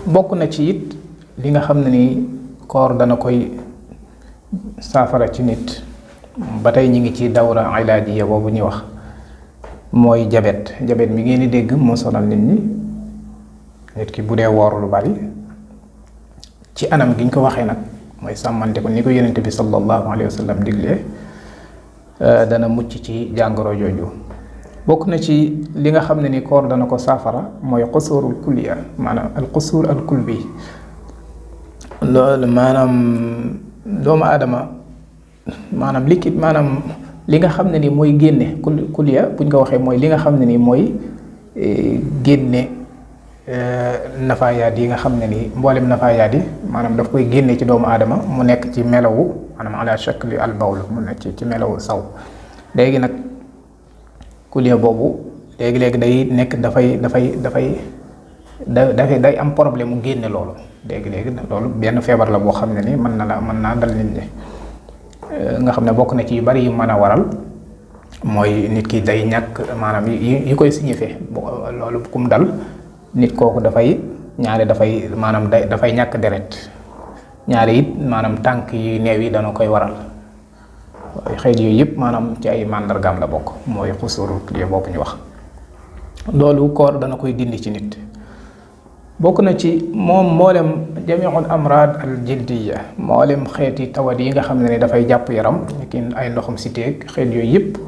bokk na ci it li nga xam ne ni koor dana koy saafara ci nit ba tey ñi ngi ci dawra ilaajiya boobu ñuy wax mooy jabet mi ngeen di dégg moo sonal nit ñi. nit ki bu dee woor lu bari ci anam gi ñu ko waxee nag mooy sàmmante ko ni ko yonent bi sallallahu alayhi wa sallam diglee dana mucc ci jàngoro jooju. bokk na ci li nga xam ne ni koor dana ko saafara mooy qusurul kulliya maanaam al qusur al kulbi loolu maanaam doomu aadama maanaam liquide maanaam li nga xam ne ni mooy génne kulliya buñ ko waxee mooy li nga xam ne ni mooy génne nafaayaat yi nga xam ne ni mboolem nafaayaat yi maanaam daf koy génne ci doomu aadama mu nekk ci melawu maanaam ala shakli al bawl mu nekk ci melawu saw. léegi nag kuliya boobu léegi day nekk day am problème mu génne loolu léegi loolu benn feebar la boo xam ne ni mën naa dal nit ñi nga xam ne bokk na ci yu bari yu mën a waral mooy nit ki day ñàkk maanaam yi koy signifié loolu kum dal nit kooku dafay maanaam dafay ñàkk deret ñaari it maanaam tànk yi néew yi dana koy waral xëy yooyu yëpp maanaam ci ay màndargaam la bokk mooy xusurul kulliya boobu ñu wax. loolu koor dana koy dindi ci nit bokk na ci moom mboolem jamiul amraad al jildiya mboolem xeeti tawat yi nga xam ne ni dafay jàpp yaram ki ay ndoxum siteeg xeet yooyu yëpp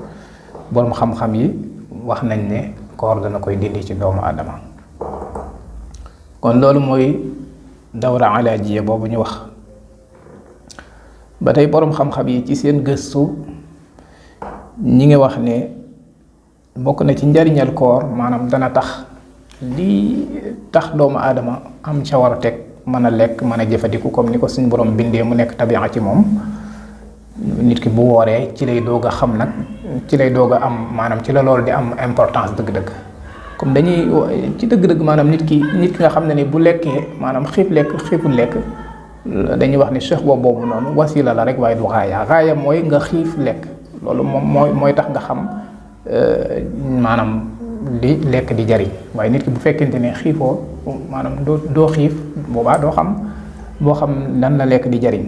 borom xam-xam yi wax nañ ne koor dana koy dindi ci doomu aadama. kon loolu mooy dawra ilaajiya boobu ñu wax. ba tey boroom xam-xam yi ci seen gëstu ñi ngi wax ne bokk na ci njariñal koor maanaam dana tax lii tax doomu aadama am ca war a teg mën a lekk mën a jëfandiku comme ni ko suñ borom bindee mu nekk tabi'a ci moom. nit ki bu wooree ci lay doog a xam nag ci lay doog a am maanaam ci la loolu di am importance dëgg-dëgg comme dañuy ci dëgg-dëgg maanaam nit ki nga xam ne ni bu lekkee maanaam xiiful lekk dañuy wax ni cheikh boobu noonu wasila la rek waaye du xaaya mooy nga xiif lekk loolu moom mooy tax nga xam maanaam li lekk di jariñ waaye nit ki bu fekkente ne xiifoo maanaam doo xiif boobaa doo xam boo xam lan la lekk di jariñ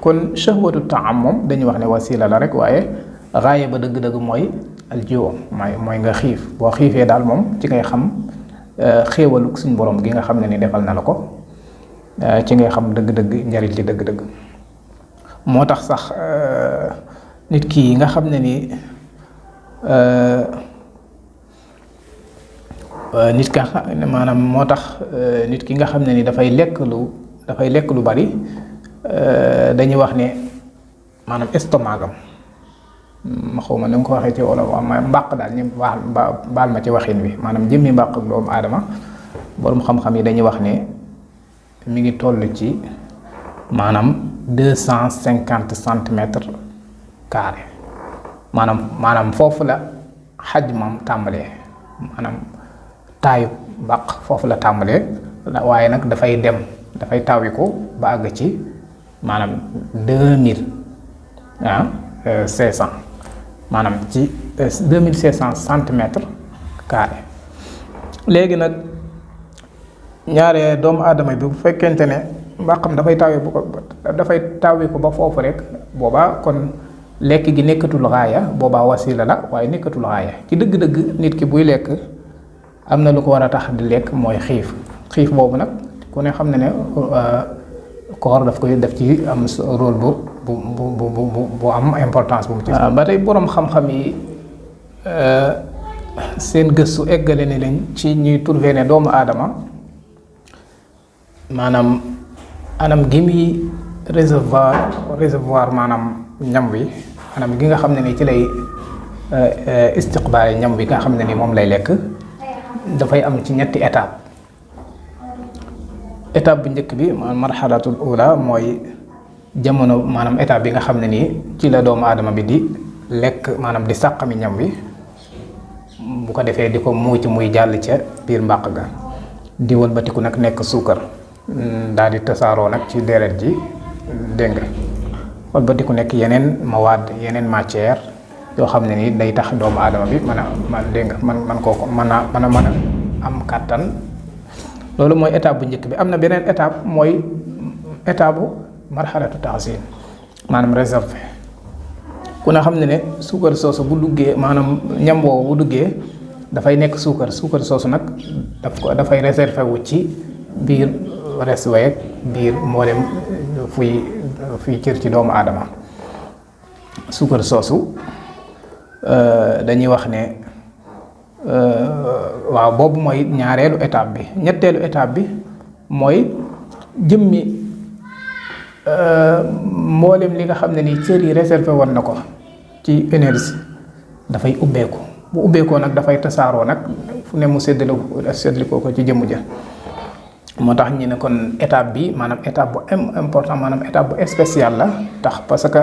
kon shahwatu taam moom dañuy wax ne wasila la rek waaye xaaya ba dëgg-dëgg mooy aljiwa mooy nga xiif boo xiifee daal moom ci ngay xam xéewalu suñ borom gi nga xam ne ni defal na la ko ci ngay xam dëgg-dëgg njariñ li dëgg-dëgg moo tax sax nit ki nga xam ne ni nit ka maanaam moo tax nit ki nga xam ne ni dafay lekk lu bari dañuy wax ne maanaam estomagam ma xaw ma ni nga ko waxee ci wolof ma mbàq daal ñu baal ma ci waxin wi maanaam jëmmi mbàq doomu aadama borom xam-xam yi dañuy wax ne mi ngi toll ci maanaam 250 centimètres carré maanaam foofu la xajmam tàmbalee maanaam taayu mbàq foofu la tàmbalee waaye nag dafay tawiku ba àgg ci maanaam 2500 maanaam ci 2500 centimètres carré léegi nag ñaare doomu aadama bi bu fekkente ne mbàqam dafay tawi ko ba foofu rek boobaa kon lekk gi nekkatul xaaya boobaa wasila la waaye nekkatul xaaya ci dëgg-dëgg nit ki buy lekk am na lu ko war a tax di lekk mooy xiif boobu nag ku ne xam ne ne koor daf ci am rôle bu am importance bu mu ci ba tey boroom xam-xam yi seen gëstu eggale ni lañ ci ñuy trouvé ne doomu aadama maanaam anam gi muy réservoir maanaam ñam wi anam gi nga xam ne ni ci lay istiqbaale ñam wi nga xam ne ni moom lay lekk dafay am ci ñetti étape bu njëkk bi marxalatul ula mooy jamono maanaam étape bi nga xam ne nii ci la doomu aadama bi di lekk maanaam di sàqami ñam wi bu ko defee di ko muuc muy jàll ca biir mbàq ga di wëlbatiku nag nekk suukar daal di tasaaroo nag ci deret ji dégg nga wëlbatiku nekk yeneen mawaad yeneen matière yoo xam ne ni day tax doomu aadama bi mën a am kàttan loolu mooy étape bu njëkk bi. am na beneen étape mooy étape bu marxalatu taxsin maanaam réserve. ku ne xam ne suukar soosu bu duggee maanaam ñam woowu bu duggee dafay nekk suukar soosu nag dafay réservé wu ci biir res weeg biir mboolem fuy cër ci doomu aadama. suukar soosu dañuy wax ne waaw boobu mooy ñaareelu étape bi. ñetteelu étape bi mooy jëmmi mboolem li nga xam ne ni cër yi réservé woon na ko ci énergie dafay ubbeeku. bu ubbeekoo nag dafay tasaaroo nag fu ne mu séddale ko ci jëmm ja. moo tax ñu ne kon étape bi maanaam étape bu important maanaam étape bu spéciale la tax parce que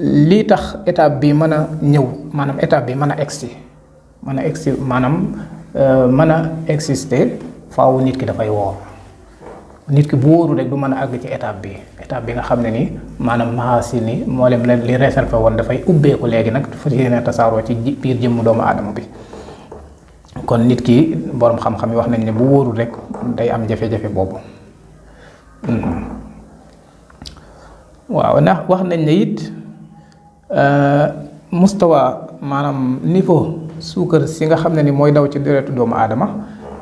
lii tax étape bi mën a ñëw maanaam étape bi mën a egsi maanaam mën a exister faaw nit ki dafay woor. nit ki bu wóoru rek du mën a àgg ci étape bi nga xam ne ni maanaam maxaasi ni moo leen li réservé woon dafay ubbeeku léegi nag dafa yéene tasaaroo ci biir jëmm doomu aadama bi. kon nit ki boroom xam-xam yi wax nañ ne bu wóorul rek day am jafe-jafe boobu. waaw ndax wax nañ ne it mustawa maanaam niveau suukar si nga xam ne ni mooy daw ci deretu doomu aadama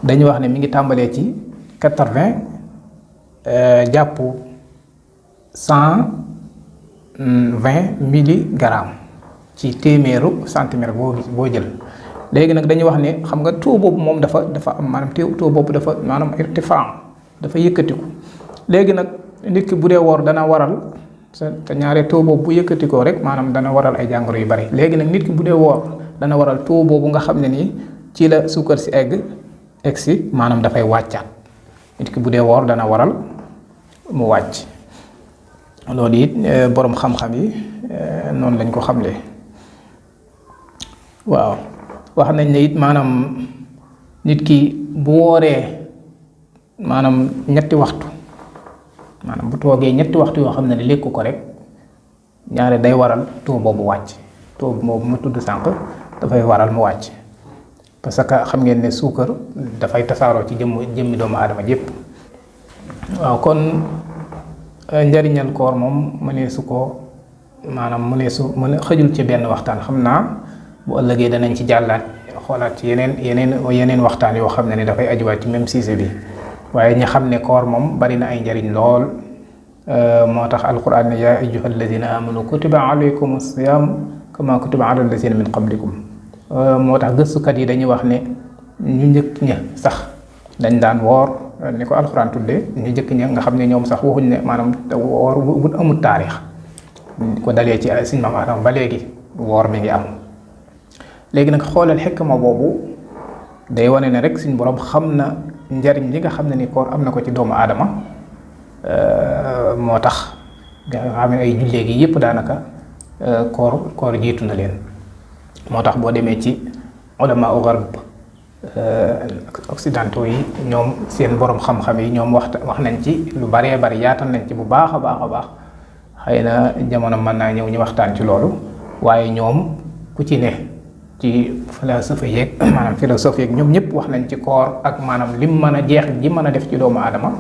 dañuy wax ne mi ngi tàmbalee ci 80 jàpp 120 milligrammes ci téeméeru centimètre boo jël. léegi nag dañuy wax ne xam nga taux boobu moom dafa am maanaam taux boobu dafa maanaam irtifaa dafa yëkkatiku. léegi nag nit ki bu dee woor dana waral te ñaare taux boobu bu yëkkatikoo rek maanaam dana waral ay jàngoro yu bari. léegi nag nit ki bu dee woor dana waral taux boobu nga xam ne nii ci la suukar si egg si maanaam dafay wàccaat. nit ki bu dee woor dana waral mu wàcc. loolu it boroom xam-xam yi noonu lañ ko xamlee. waaw wax nañ ne it maanaam nit ki bu wooree maanaam ñetti waxtu maanaam bu toogee ñetti waxtu yoo xam ne lekku ko rek ñaare day waral taux boobu wàcc. taux boobu ma tudd sànq dafay waral mu wàcc parce que xam ngeen ne suukar dafay tasaaroo ci jëmmi doomu aadama yépp. waaw kon njariñal koor moom mëneesu ko maanaam xëjul ci benn waxtaan. xam naa bu ëllëgee danañ ci jàllaat xoolaat ci yeneen waxtaan yoo xam ne ni dafay ajuwaat ci même sujet bi. waaye ñi xam ne koor moom bari na ay njariñ lool. moo tax alquran ne yaa ayyuha alladina amanu kutiba alaykum as-siyam kama kutiba ala alladina min qablikum. moo tax gëstukat yi dañuy wax ne ñu njëkk ña sax dañ daan woor ni ko alquran tuddee ñu njëkk ña nga xam ne ñoom sax waxuñ ne maanaam woor bu amul taarix ko dalee ci suñ maam Aadama ba léegi woor mi ngi am. léegi nag xoolal xikma boobu day wane ne rek suñ borom xam na njariñ li nga xam ne ni koor am na ko ci doomu aadama. moo tax nga xam ne ay jullee gi yépp daanaka koor jiitu na leen. moo tax boo demee ci ulama u garb occidentaux yi ñoom seen borom xam-xam yi ñoom wax nañ ci lu baree bari yaatal nañ ci bu baax a baax xëy na jamono mën naa ñëw ñu waxtaan ci loolu. waaye ñoom ku ci ne ci philosophe yeeg maanaam philosophe yeeg ñoom ñëpp wax nañ ci koor ak maanaam lim mën a jeex ji mën a def ci doomu aadama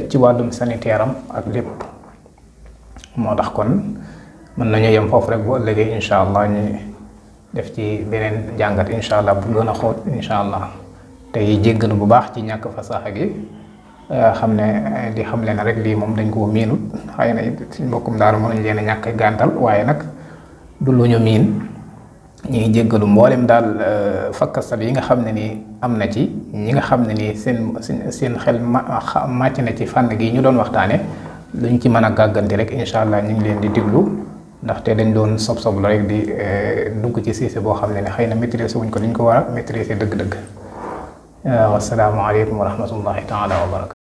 ci wàllum sanitaire am ak lépp. moo tax kon mën nañu yem foofu rek bu ëllëgee incha allah ñu def ci beneen jàngat incha allah bu gën a xóot incha allah. tey jéggalu bu baax ci ñàkk fasaxa gi xam ne di xam leen rek lii moom dañ koo miinut xëy na suñ mbokkum daal mënuñ leen a ñàkk gàntal waaye nag du lu ñu miin. ñu ngi jéggalu mboolem daal fakkasal yi nga xam ne nii am na ci ñi nga xam ne nii seen xel màcc na ci fànn gi ñu doon waxtaane luñ ci mën a gàgganti rek incha allah ñu ngi leen di diglu ndaxte dañ doon sob-sob la rek di dugg ci siise boo xam ne ni xëy na maîtriser wuñ ko liñ ko war a maîtriser dëgg-dëgg. wasalaamualeykum wa rahmatullahi taala wa barakatu.